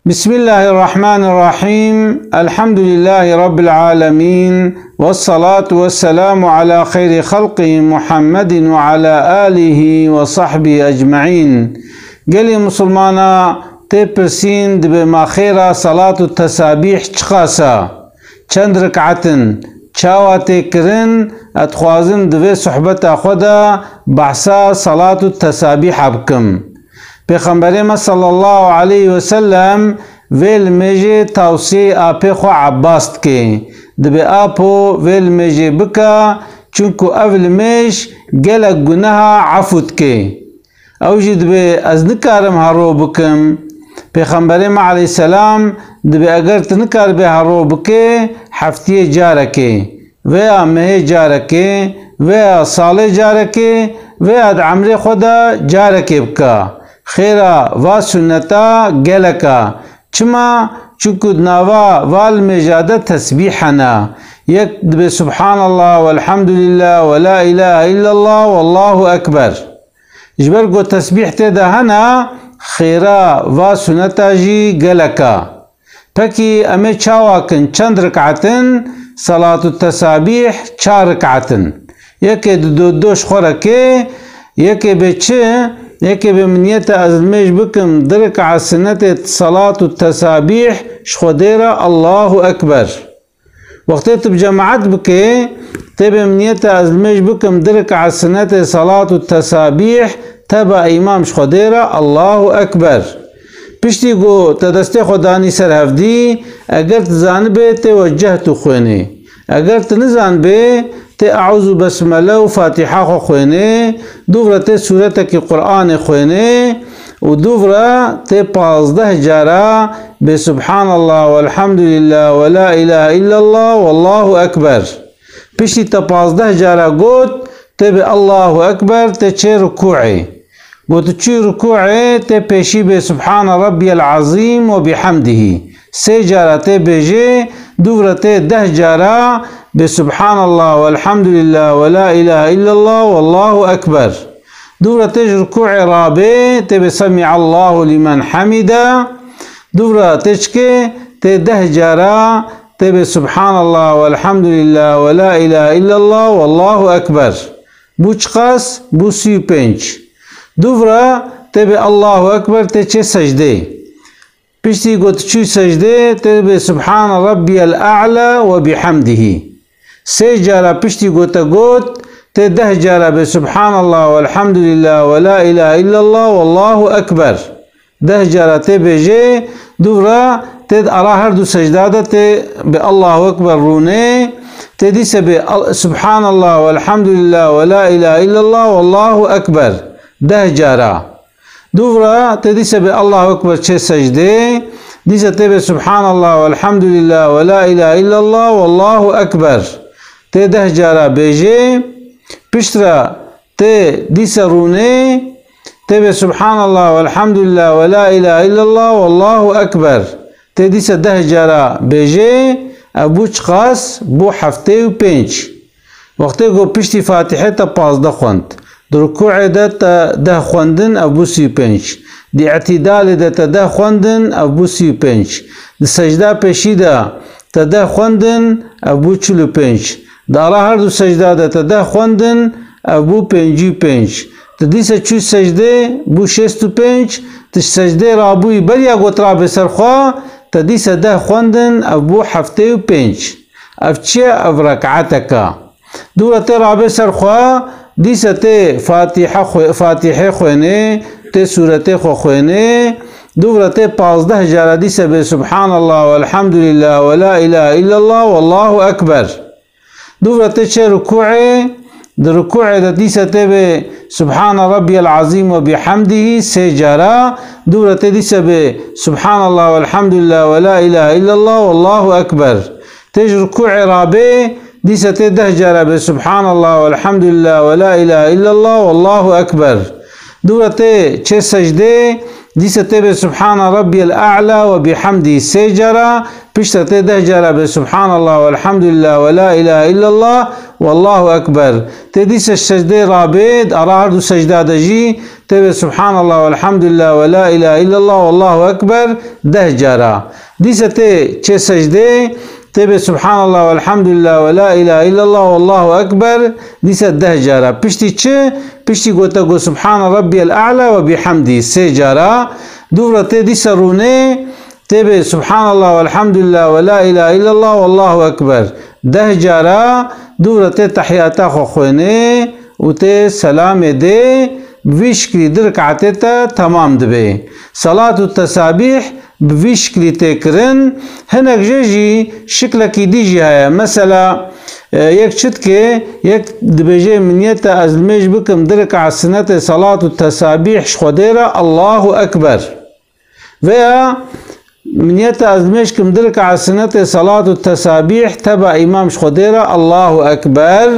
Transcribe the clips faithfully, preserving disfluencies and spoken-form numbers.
Bismillahirrahmanirrahim. Elhamdülillahi Rabbil alemin. Vessalatu vesselamu ala xeyri halqihi Muhammedin ve ala alihi ve sahbihi ecmaîn. Gelê Musulmana tê pirsîn, dibê ma xêra salat û tesabîh çiqas e? Çend rik'et in? Çawa tê kirin? Ez dixwazim di vê sohbeta xwe de behsa salat û tesabîha bikim. Pêxemberê me sallallahu aleyhi ve sellem vê limêjê tawsiyê apê xwe Ebbas dike. Dibê apo vê limêjê bike, çunku ev limêj gelek guneha efû dike. Ew jî dibê ez nikarim her ro bikim. Pêxemberê me aleyhisselam dibê eger tu nikaribê her ro bikê, heftiyê carekê, veya mehê carekê, veya salê carekê, veya di emrê xwe de carekê bike. Xêra va sunneta gelek e. Çima? Çunku di nava va limêja de tesbîh hene. Yek dibê Subhanallah, Velhamdülillah, ve la ilahe illallah, Wallahu Ekber. Ji ber ku tesbîh tê de hene, xêra va suneta jî gelek e. Pekî em ê çawa kin, çend rik'et in? Salat û tesabîh çar rik'et in. Yekê di do do ji xwe re kê, yekê bê çi? Yekê bê min niyete ez limêj bikim di rik'et sinetê salat û tesabîh ji Xwedê re Allahu Ekber. Wextê tu bi cemaet bikê, tê bê min niyete ez limêj bikim di rik'et sinetê salat û tesabîh, teba îmam ji Xwedê re Allahu Ekber. Piştî ku te destê xwe danî ser hevdî, eger tu zanibê tê we cehd û xwênê. Eger tu nizanibê, tê eûzû besmele û Fatîha xwe xwênê, dûv re tê sûretekî Qur'anê xwênê û dûv re tê pazdeh cara bê Subhanallah, Velhamdülillah, ve la ilahe illallah, Wallahu Ekber. Piştî te pazdeh cara got, tê bê Allahu Ekber, tê çê rukûê. Got tu çû rukûê, tê pêşî bê Subhane Rabbiyel Azîm ve bihamdihî. Sê cara tê bêjê, dûv re tê deh cara bê Subhanallah, Velhamdülillah, ve la ilahe illallah, Wallahu Ekber. Dûv re tê ji rukûê rabê, tê bê Semiallahu limen hamide. Dûv re tê çikê, tê deh cara tê bê Subhanallah, Velhamdülillah, ve la ilahe illallah, Wallahu Ekber. Bû çiqas? Bû sî û pênc. Dûv re tê bê Allahu Ekber, tê çê secdê. Piştî got çû secdê, tê bê Subhane Rabbiyel A'la ve bihamdihî. Sê cara piştî ku te got, tê deh cara bê Subhanallah, Velhamdülillah, ve la ilahe illallah, Wallahu Ekber. Deh cara tê bêjê, dûv re tê di ara her du secda de tê bê Allahu Ekber rûnê, tê dîse bê Al-, Subhanallah, Velhamdülillah, ve la ilahe illallah, Wallahu Ekber. Deh cara. Dûv re tê dîse bê Allahu Ekber çê secdê, dîse tê bê Subhanallah, Velhamdülillah, ve la ilahe illallah, Wallahu Ekber. Tê deh cara bêjê, pişt re tê dîse rûnê, tê bê Subhanallah, Velhamdülillah, ve la ilahe illallah, Wallahu Ekber. Tê dîse deh cara bêjê, ev bû çiqas? Bû heftê û pênc. Wextê ku piştî Fatîhê te pazdeh xwend, di rukûê de te deh xwendin, ev bû sî û pênc. Di îtîdalê de te deh xwendin, ev bû sî û pênc. Di secda pêşî de te deh xwendin, ev bû çil û pênc. Di ara her du secda de te deh xwendin, ev bû pêncî û pênc. Tu dîse çû secdê, bû şêst û pênc. Tu ji secdê rabûyî, beriya got rabê ser xwe, te dîse deh xwendin, ev bû heftê û pênc. Ev çi ye? Ev rek'etek e. Dû re tê rabê ser xwe, dîse tê Fatîhe xwe-, Fatîhê xwênê, tê sûretê xwe xwênê. Dû re tê pazdeh cara dîse bê Subhanallah, Velhamdülillah, ve la ilahe illallah, Wallahu Ekber. Dû re tê çê rukûê, di rukûê de dîse tê bê Subhane Rabbiyel Azîm ve bihamdihî sê cara. Dû re tê dîse bê Subhanallah, Velhamdülillah, ve la ilahe illallah, Wallahu Ekber. Tê ji rukûê rabê, dîse tê deh cara bê Subhanallah, Velhamdülillah, ve la ilahe illallah, Wallahu Ekber. Dû re tê çê secdê, dîse tê bê Subhane Rabbiyel A'la ve bihamdî sê cara, piştre tê deh cara bê Subhanallah, Velhamdülillah, ve la ilahe illallah, Wallahu Ekber. Tê dîsa secdê rabê, di ara her du secda de jî tê bê Subhanallah, velhamdülillah, ve la ilahe illallah, Wallahu Ekber deh cara. Dîsa tê çê secdê, tê bê Subhanallah, velhamdülillah, ve la ilahe illallah, Wallahu Ekber dîsa deh cara. Piştî çi? Piştî gote ku Subhane Rabbiyel A'la ve bihamdî sê cara. Dûvra tê dîsa rûnê, tê bê Subhanallah, velhamdülillah, ve la ilahe illallah, Wallahu Ekber deh cara. Dûvra tê tehiyata xwe xwênê û tê selamê dê, bi vî şiklî di rikatê te temam dibe. Salat û tesabîh bi vî şiklî tê kirin. Hinek jê jî şiklekî dî jî heye. Mesela, e, yek çi dike, yek dibêje, min niyete ez limêj bikim di rikaet sinetê salat û tesabîh ji Xwedê re Allahu Ekber. Veya min niyete ez limêj kim di rikaet sinetê salat û tesabîh teba îmam ji Xwedê re Allahu Ekber.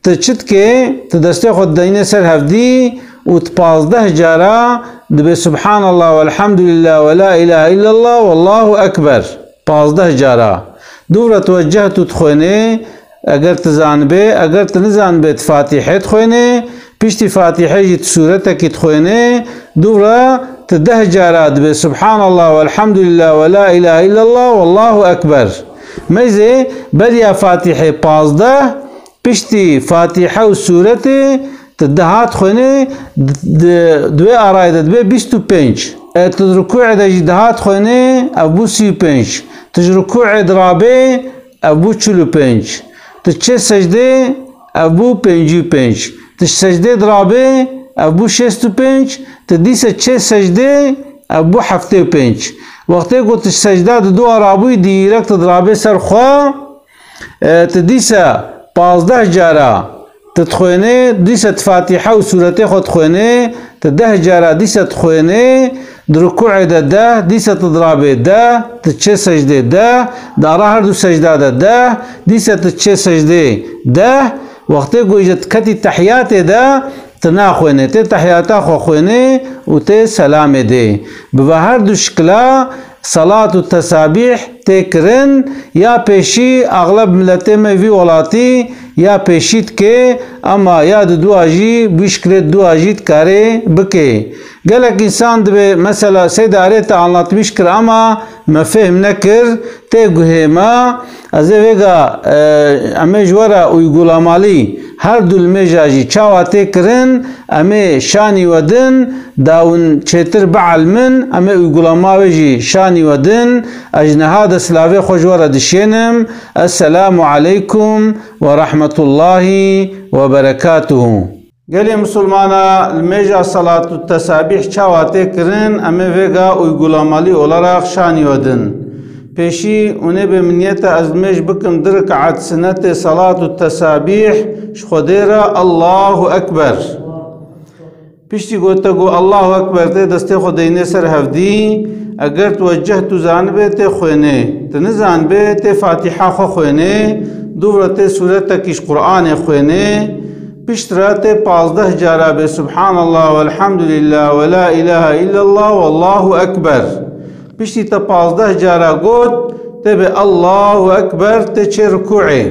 Tu çi dikê? Tu destê xwe dideyne ser hevdî û tu pazdeh cara dibê Subhanallah, velhamdülillah, ve la ilahe illallah, Wallahu Ekber. Pazdeh cara. Dûvra tu weceh tu dixwênê, eger tu zanibê, eger tu nizanibê, tu Fatîhe dixwênê, piştî Fatîhe jî tu sûretekî dixwênê, dûvra tu deh cara dibê Subhanallah, velhamdülillah, ve la ilahe illallah, Wallahu Ekber. Meyzê beriya Fatîhe pazdeh, piştî Fatîhe û sûretê tu dehat xwênê, di, di, di wê arayê de dibe bîst û pênc. E, tu di rukûê de jî dehat xwênê, ev bû sî û pênc. Tu ji rukûê dirabê, ev bû çil û pênc. Tu çê secdê, ev bû pêncî û pênc. Tu ji secdê dirabê, ev bû şêst û pênc. Tu dîsa çê secdê, ev bû heftê û pênc. Wextê ku tu ji secda di dû rabûyî, dîrek tu dirabê ser xwe, E, tu dîsa pazdeh cara tu dixwênê, dîsa tu Fatîhe û sûretê xwe dixwênê, tu deh cara dîsa dixwênê, di rukûê de deh, dîsa tu dirabê deh, tu çê secdê deh, di ara her du secda de deh, dîsa tu çê secdê deh, wextê ku îja tu ketî tehiyatê de, tu naxwênê, tê tehiyata xwe xwênê û tê selamê dê. Bi ve her du şikla salat û tesabîh tê kirin, ya pêşî axleb miletê me vî welatî ya pêşî dike, ama ya di dua jî, bi şiklê dua jî dikarê bike. Gelek însan dibê, mesela, Seyda erê te anlatmîş kir, ama me fêhm nekir, tê guhê me. Ez ê vêga, e, em ê ji we re uygulamalî her du limêja jî çawa tê kirin, em ê şanî we din, da hûn çêtir bielmin, em ê uygulama wê jî şanî we din. Ez ji niha de silavê xwe ji we re dişênim. Esselamu aleykum ve rahmetullahi ve berekatuhu. Gelê misilmana, limêja salat û tesabîh çawa tê kirin, em ê vêga uygulamalî olarak şanî we din. Pêşî hûn ê bê min niyete ez limêj bikim du rikaet sinetê salat û tesabîh ji Xwedê re Allahu Ekber. Piştî gote ku Allahu Ekber tê destê xwe deyne ser hevdî, eger tu weceh tu zanibê tê xwênê, tu nizanibê tê Fatîha xwe xwênê, dûvra tê sûretekî ji Qur'anê xwênê, Piştre tê pazdeh cara bê Subhanallah, velhamdülillah, ve la ilahe illallah, Wallahu Ekber. Piştî te pazdeh cara got, tê bê Allahu Ekber, tê çê rukûê.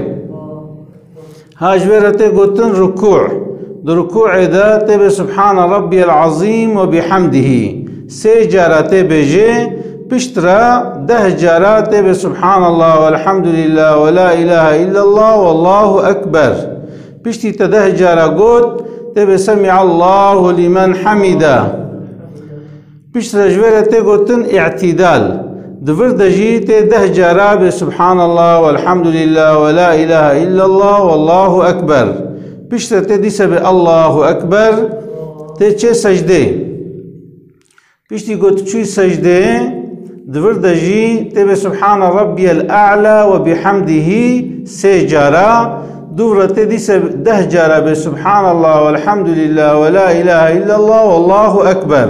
Ha ji vê re tê gotin rukû. Di rukûê de tê bê Subhane Rabbiyel Azîm ve bihamdihî. Sê cara tê bêjê, piştre deh cara tê bê Subhanallah, velhamdülillah, ve la ilahe illallah, Wallahu Ekber. Piştî te deh cara got, tê bê Semiallahu limen hamida. Piştre ji vê re tê gotin îtîdal. Di vir de jî tê deh cara bê Subhanallah, Velhamdülillah, ve la ilahe illallah, Wallahu Ekber. Piştre tê dîse bê Allahu Ekber, tê çê secdê. Piştî ku tu çûyî secdeyê, di vir de jî tê bê Subhane Rabbiyel A'la ve bihamdihî sê cara, dû re tê dîse deh cara bê Subhanallah, Velhamdülillah, ve la ilahe illallah, Wallahu Ekber.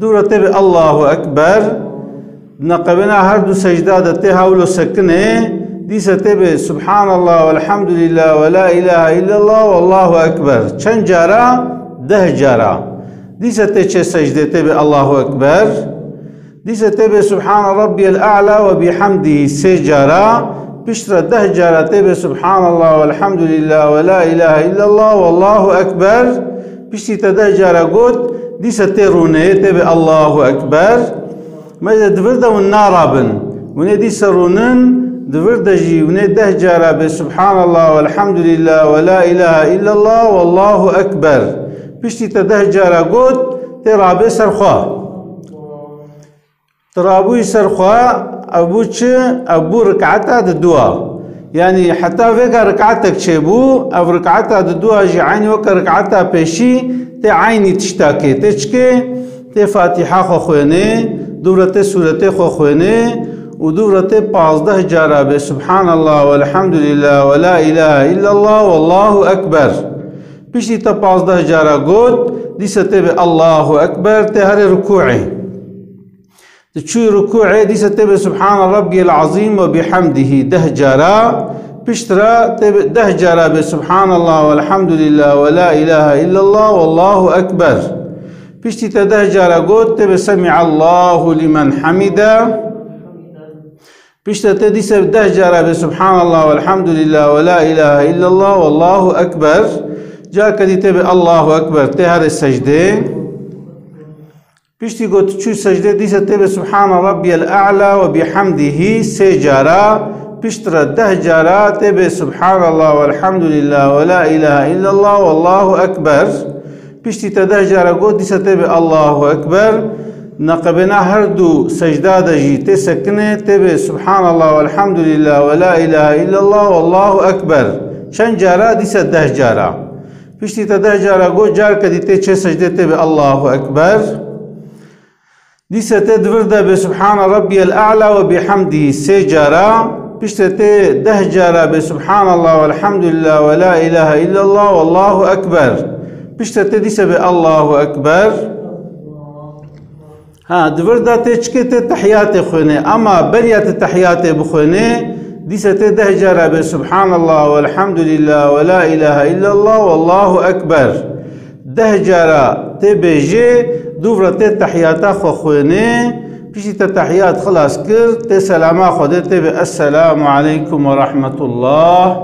Dû re tê bê Allahu Ekber. Neqebêna her du secda de tê hewlo sekinê, dîse tê bê Subhanallah, Velhamdülillah, ve la ilahe illallah, Wallahu Ekber. Çend cara? Deh cara. Dîse tê çê secdê tê bê Allahu Ekber. Dîse tê bê Subhane Rabbiyel A'la ve bihamdihî sê cara. Piştre deh cara tê bê Subhanallah, velhamdülillah, ve la ilahe illallah, vallahu ekber. Piştî te deh cara got, dîse tê rûnê, tê bê Allahu Ekber. Meze di vir de hûn narabin. Hûn ê dîse rûnin, di vir de jî hûn ê deh cara bê Subhanallah, velhamdülillah, ve la ilahe illallah, vallahu ekber. Piştî te deh cara got, tê rabê ser xwe. Tu rabûyî ser xwe, ev bû çi? Ev bû rikata di dua. Yanî heta vêga rikatek çêbû, ev rikata di dua jî eynî weke rikata pêşî tê eynî tiştakê. Tê çikê? Tê Fatîha xwe xwênê, dûvre tê sûretê xwe xwênê û dûvre tê pazdeh cara bê Subhanallah, velhamdülillah, ve la ilahe illallah, vallahu ekber. Piştî te pazdeh cara got, dîse tê bê Allahu Ekber, tê herê rukûê. Tu çûyî rukûê, dîse tê bê Subhane Rabbiyel Azîm ve bihamdihî deh cara. Piştre tê bê deh cara bê Subhanallah velhamdülillah ve la ilahe illallah vallahu ekber. Piştî te deh cara got, tê bê Semiallahu limen hamide. Piştre tê dîse deh cara bê Subhanallah velhamdülillah ve la ilahe illallah vallahu ekber. Carke dî tê bê Allahu Ekber, tê herê secdê. Piştî ku tu çû secdê, dîse tê bê Subhane Rabbiyel A'la ve bihamdihî sê cara, piştre deh cara tê bê Subhanallah velhamdülillah ve la ilahe illallah vallahu ekber. Piştî te deh cara got, dîse tê bê Allahu Ekber. Neqebêna her du secda de jî tê sekinê, tê bê Subhanallah velhamdülillah ve la ilahe illallah vallahu ekber. Çend cara? Dîse deh cara. Piştî te deh cara got, carke dî tê çê secdê, tê bê Allahu Ekber. Dîse tê di vir de bê Subhane Rabbiyel A'la ve bihamdihî sê cara, piştre tê deh cara bê Subhanallah velhamdülillah ve la ilahe illallah vallahu ekber. Piştre tê dîse bê Allahu Ekber. Ha, di vir de tê çikê, tê tehiyatê xwênê. Ama beriya tê tehiyatê bixwênê, dîse tê deh cara bê Subhanallah velhamdülillah ve la ilahe illallah vallahu ekber. Deh cara tê bêjê, dûvre tê tehiyata xwe xwênê, piştî te tehiyat xilas kir, tê selama Xwedê, tê bê Esselamu aleykum ve rahmetullah.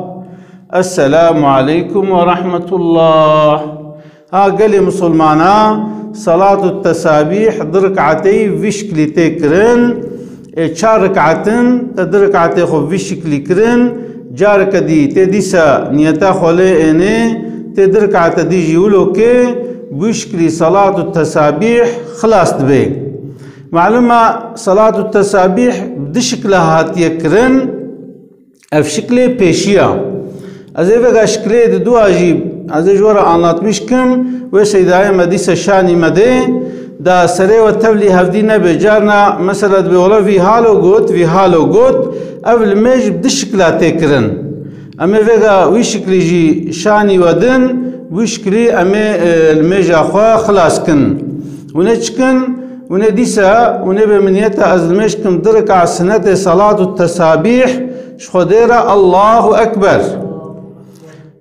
Esselamu aleykum ve rahmetullah. Ha gelê misilmana, salatu tesabîh di rikateyî vî şiklî tê kirin. Ê çar rikatin, te di rikatê xwe vî şiklî kirin. Careke dî tê dîsa niyeta xwe lê ênê, tê di rikate dî jî wilo kê, bi wî şiklî salatu tesabîh xilas dibe. Malûm e, salatu tesabîh bi du şikla hatiye kirin. Ev şiklê pêşiya. Ez ê vega şiklê di dua jî ez ê ji we re anlatmîş kim, wê seydayê me dîse şanî me dê, da serê we tevlî hevdî nebe. Carna mesela dibê wele vî halo got, vî halo got, ev limêj bi du şikla tê kirin. Em ê vega wî şiklî jî şanî we din, wî şiklî em ê, e, limêja xwe xilas kin. Hûn ê çi kin? Hûn ê dîsa, hûn ê bê min niyeta ez limêj kim du rika sinetê salat û tesabîh, ji Xwedê re Allahu Ekber.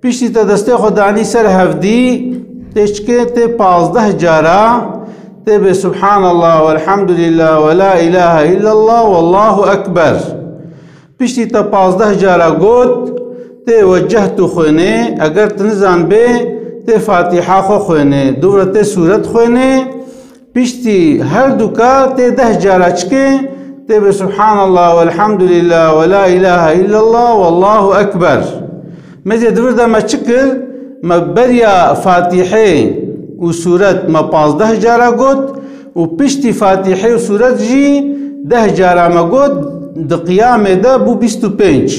Piştî te destê xwe danî ser hevdî, tê çikê, tê pazdeh cara, tê bê Subhanallah, velhamdülillah, ve la ilahe illallah, vallahu ekber. Piştî te pazdeh cara got, tê wecehtu xwênê, eger tu nizanbê, tê Fatîha xwe xwênê, dûv re tê sûret xwênê, Piştî her duka tê deh cara çikê, tê bê Subhanallah, velhamdülillah, ve la ilahe illallah, vallahu ekber. Mezê di vir de me çi kir? Me beriya Fatîhê û sûret me pazdeh cara got û piştî Fatîhê û sûret jî deh cara me got, di qiyamê de bû bîst û pênc.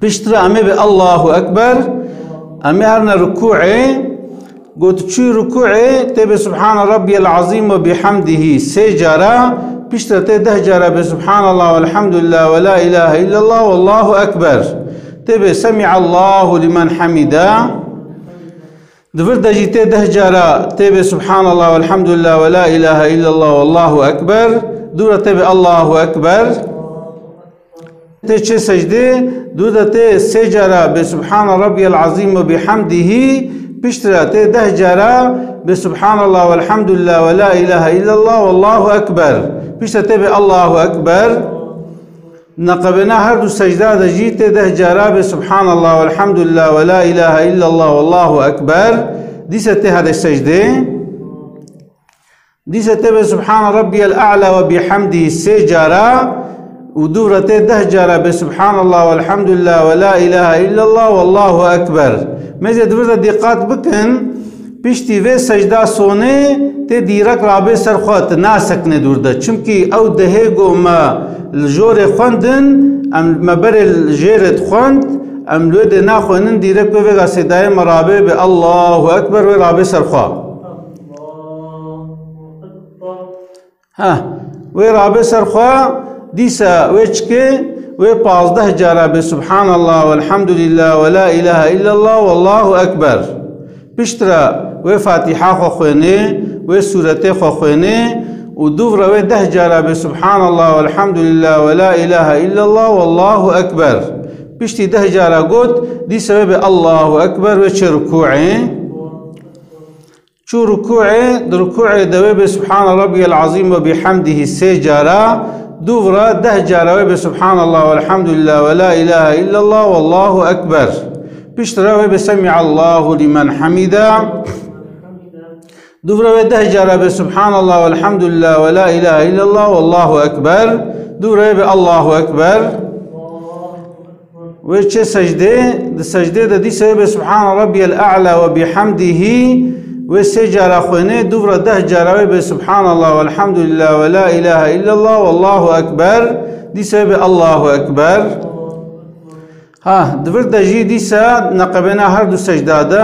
Piştre em ê bê Allahu Ekber, em ê herine rukûê, Got, çû rukûê, tê bê Subhane Rabbiyel Azîm ve bihamdihî sê cara, piştre tê deh cara bê Subhanallah, velhamdülillah, ve la ilahe illallah, vallahu ekber. Tê bê Semiallahu limen hamida. Di vir de jî tê deh cara tê bê Subhanallah, velhamdülillah, ve la ilahe illallah, vallahu ekber. Dû re tê bê Allahu ekber. Tê çê secdê, dû de tê sê cara bê Subhana Rabbiyel Azîm ve bihamdihî, piştre tê deh cara bê Subhanallah velhamdülillah ve la ilahe illallah vallahu ekber. Piştre tê bê Allahu ekber. Neqebêna her du secda de jî tê deh cara bê Subhanallah, velhamdülillah, ve la ilahe illallah, vallahu ekber. Dîse tê herê secdê. Dîse tê bê Subhane Rabbiyel A'la ve bihamdî sê cara û dûv re tê deh cara bê Subhanallah, velhamdülillah, ve la ilahe illallah, vallahu ekber. Mêzê di vir de dîqat bikin, piştî vê secda sonê tê dîrek rabê ser xwe, tu nasekine dûr de. Çimkî ew dehê go me li jorê xwendin, em me berê li jêrê dixwend, em li wê dê naxwênin, dîrek wê vêga sêdayê me rabê bê Allahu Ekber, wê rabê ser xwe. Heh, wê rabê ser xwe, dîsa wê çikê, wê pazdeh cara bê Subhanallah, velhamdülillah, ve la ilahe illallah, vallahu ekber. Piştre wê Fatiha xwe xwênê, wê sûretê xwe xwênê û dûv re wê deh cara bê Subhanallah, velhamdülillah, ve la ilahe illallah, vallahu ekber. Piştî deh cara got, dîsa wê bê Allahu Ekber, wê çê rukûê. Çû rukûê, di rukûê de wê bê Subhane Rabbiyel Azîm ve bihamdîhî sê cara, dûv re deh cara wê bê Subhanallah, velhamdülillah, ve la ilahe illallah, vallahu ekber. Piştre wê bê Semiallahu limen hamida. Dûv re wê deh cara bê Subhanallah, velhamdülillah, ve la ilahe illallah, vallahu ekber. Dûv re wê bê Allahu Ekber. Wê çê secdê, di secdê de dîsa wê bê Subhane Rabbiyel A'la ve bihamdîhî, wê sê cara xwênê, dûv re deh cara wê bê Subhanallah, velhamdülillah, ve la ilahe illallah, vallahu ekber. Dîsa wê bê Allahu Ekber. Ha, di vir de jî dîsa neqebêna her du secda de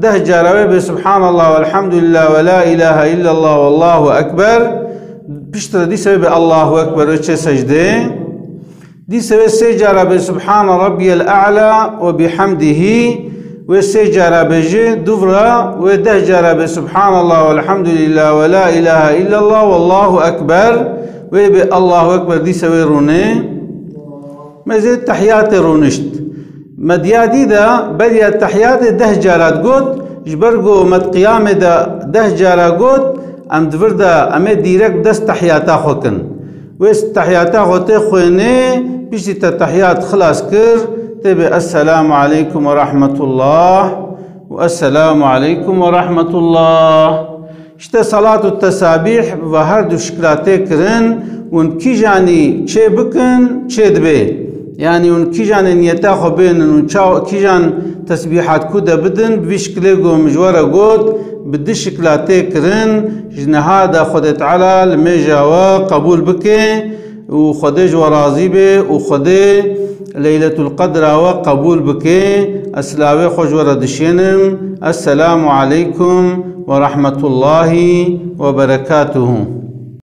deh cara wê bê Subhanallah, velhamdülillah, ve la ilahe illallah, vallahu ekber. Piştre dîsa wê bê Allahu Ekber, wê çê secdê. Dîsa wê sê cara bê Subhane Rabbiyel A'la ve bihamdîhî, wê sê cara bê jî dûv re wê deh cara bê Subhanallah, velhamdülillah, ve la ilahe illallah, vallahu ekber, wê bê Allahu Ekber, dîsa wê rûnê. Mêzê tehiyatê rûnişt. Me diya dî de beriya tehiyatê deh cara digot, ji ber ku me di qiyamê de deh cara got, em di vir de em ê dîrek dest tehiyata xwe kin. Wê tehiyata xwe tê xwênê, piştî te tehiyat xilas kir, tê bê Esselamu aleykum ve rahmetullah û Esselamu aleykum ve rahmetullah. Îşte salat û tesabîh ve her du şikla tê kirin, hûn kîjanî çê bikin, çê dibe. Yanî hûn kîjanê niyeta xwe bênin û ça-, kîjan tesbîhat ku de bidin, bi vî şikilê ku min ji we re got, bi du şikla tê kirin, ji niha de Xwedê Teala li mêja we qebûl bike û Xwedê ji we razî be û Xwedê Leyletul Qedra we qebûl bike. Ez silavê xwe ji we re dişênim. Esselamu aleykum ve rahmetullahi ve berekatuhu.